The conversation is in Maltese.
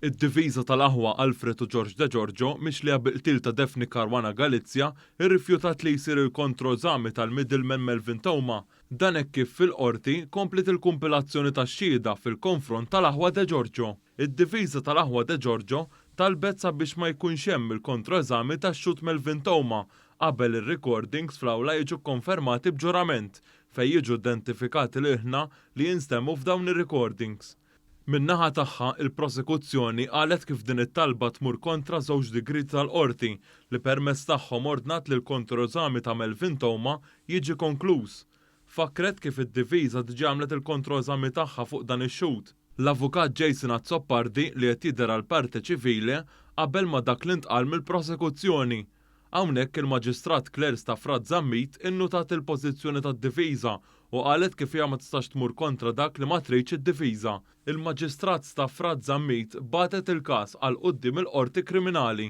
Id-difiża tal-aħwa Alfred u George Degiorgio mixlija bil-qtil ta' Daphne Caruana Galizia rrifjutat li jsir il-kontroeżami tal-middleman Melvin Theuma. Dan hekk kif fil-Qorti kompliet il-kumpilazzjoni tax-xhieda fil-konfront tal-aħwa Degiorgio. Id-difiża tal-aħwa Degiorgio talbet sabiex ma jkunx hemm il-kontroeżami tax-xhud Melvin Theuma qabel ir-recordings fl-awla jiġu kkonfermati b'ġurament fejn jiġu identifikati l-ilħna li jinstemgħu f'dawn ir-recordings. Min-naħa tagħha, il-Prosekuzzjoni qalet kif din it-talba tmur kontra żewġ digrieti tal-Qorti li permezz tagħhom ordnat li l-kontroeżami ta' Melvin Theuma jiġi konkluż. Fakkret kif id-difiża diġà għamlet il-kontroeżami tagħha fuq dan ix-xhud. L-Avukat Jason Azzopardi li qed jidher għall-parte civile qabel ma' dak li ntqal mill-Prosekuzzjoni. Hawnhekk il-Maġistrat Claire Stafrace Zammit innutat il-pożizzjoni tad-difiża u qalet kif hija ma tistax tmur kontra dak li ma tridx id-difiża. Il-Maġistrat Stafrace Zammit bagħtet il-każ għal quddiem il-Qorti Kriminali.